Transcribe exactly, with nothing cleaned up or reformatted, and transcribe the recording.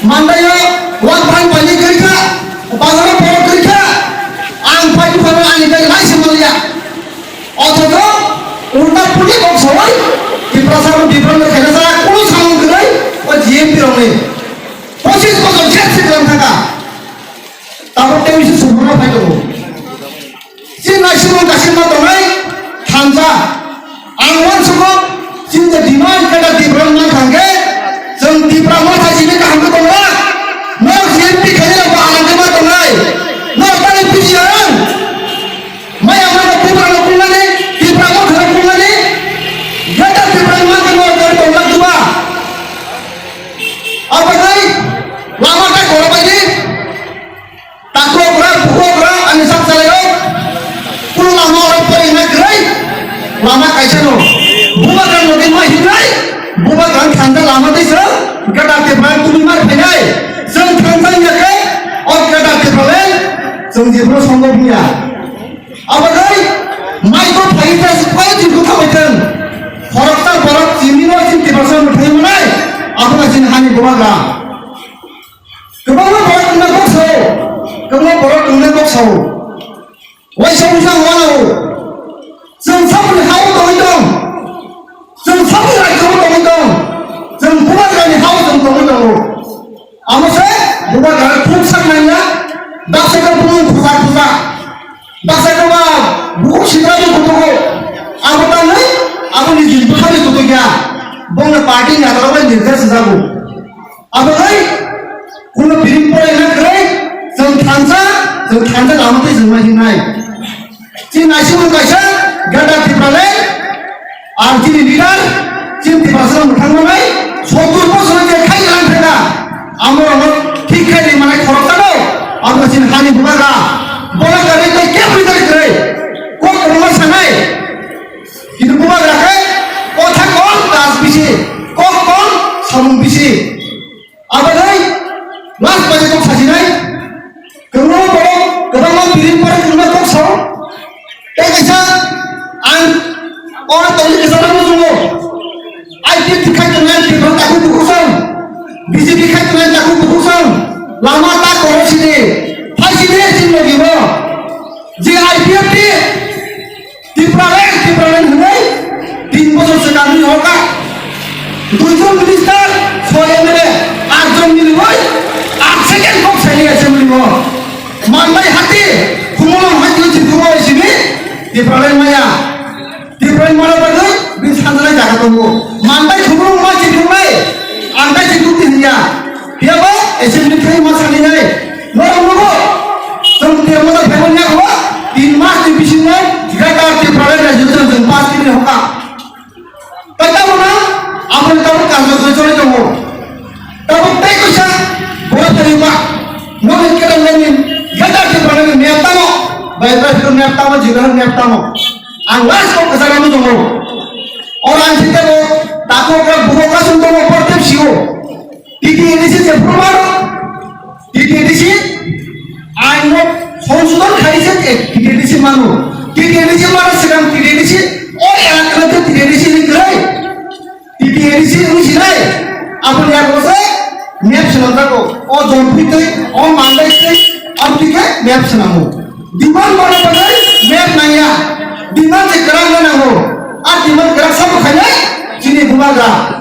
Mandaio wak bang paini kwrwi kha, bazaro borok kwrwi kha, ang phai buphano ani bai lai se manliya. Othocho ulta puli kok sawai Tiprasa rok Tiprasa khaina sa kunu samung kwrwi o G M P rokni pochis bosor jek se kwrwng thaka. Tabuk tei bisi suphurma phai tongo. Chini naisingmung kaisa ma tongnai thansa. Ang uansukgo chini je demand khe da Tipra wngma thangkhe, chwng Tipra motha simi kaham khe tongo. Nok G M P khairok bo alang khe ma tongnai. Nok tani P G R ang. Maya mano Tipra no kungnani, Tipra motha no kungnani. Greater Tipra wngma khe nok tani tonglak duba. Abagwi lama ta korobaidi. Takhuk rak, bukhuk rak, ani sak salai rok. Kunu lama oro pori na kwrwi. Lama kaisa no. Bubagra no din ma hinai. Bubagra thangda lama tei se. Gada te bai tumi mar phainai. Jeng thangda ya khe. O gada te bai. Jeng jibro songgo buya. Abo dai. Mai ko phai ta se pai jibro thabai thang. Khoroksa borok chini no chin te bai sa muthai manai. Abo na chin hani bubagra. Kwbangma borok wngna kok sao, kwbangma borok wngna kok sao. Waisa wngsa wano. Chwng saboni ha-o tongwi tong. Chwng saboni rajyo-o tongwi tong. Chwng bubagrani ha-o chwng tongwi tongo. Amo se bubagra thuk sak nangya. Baksa khe bumung phusa phusa. Baksa khe ba bukhuk sitra bo kutugo. Abo tangwi abo niji bwkhani kutukya. Bongni party ni adara bai nirkhe swnjago. Abo hai, kuno biring pore na kre, jeng thansa, jeng thansa lama tei jeng mai hinai. Chini naisingmung kaisa, Greater Tipraland, ang chini leader, chini Tiprasa no mwthang manai, sottur bosor je khai lang thena. Amo rok thik khai ni manai khorok tano, abo chini hani bubagra, bola kare tei kebri tari kre, kok roma sanai. Kintu bubagra khe, kotha kom, das bisi, kok kom, samung bisi. Abagwi last bai kok sajinai. Kwbangma borok, kwbangma biring pore kwbangma kok sao. Tei kaisa ang oro tongwi kwcharo muchungo. I P F T khai tongnai Tripura takhuk bukhuk song. B J P khai tongnai takhuk bukhuk song. Lama ta koro sini. Phai sini sini logi bo. Je I P F T Tipraland, Tipraland hwnwi tin bochor swkang ni hoka. Duijon minister, soi M L A, atjon miliwi, at second kok saini assembly o. Manbai hati, Khumulwng hati o chirkhuma bai simi, Tipraland maya. Tipraland mana bagwi, bini sanjana jaga tongo. Manbai Khumulwng ma chirkhumai, antai chirkhum di hwnya. Phiya ba assembly khai ma sani nai. Norok nugo. Chwng tei motor phaibo nya kho. Tin mas ni bisingo Greater Tipraland resolution chwng pass kini hoka. Tai tamo na, aboni tamo karjo khe choli tongo. Tamo tei kaisa bora phari ba. Nokni kedam nokni Greater Tipraland ni map tamo. Bai bai map tamo, jigar map tamo. Ang last kok kasar amo tongo. Oro ang sitebo tako ka buko kasung tongo portep sio. T T A D C je phuru mano, T T A D C aino songsodhon khai se T T A D C mano. T T A D C mano swkang T T A D C o elakano T T A D C ni kwrwi. T T A D C wng sinai aboni yago se map swnamjago. O Jompui tei o Mandai tei aboni khe map swnamo. Demand mano bagwi map nangya. Demand se kwrak ma nango. A demand kwrak sabo khainai chini bubagra.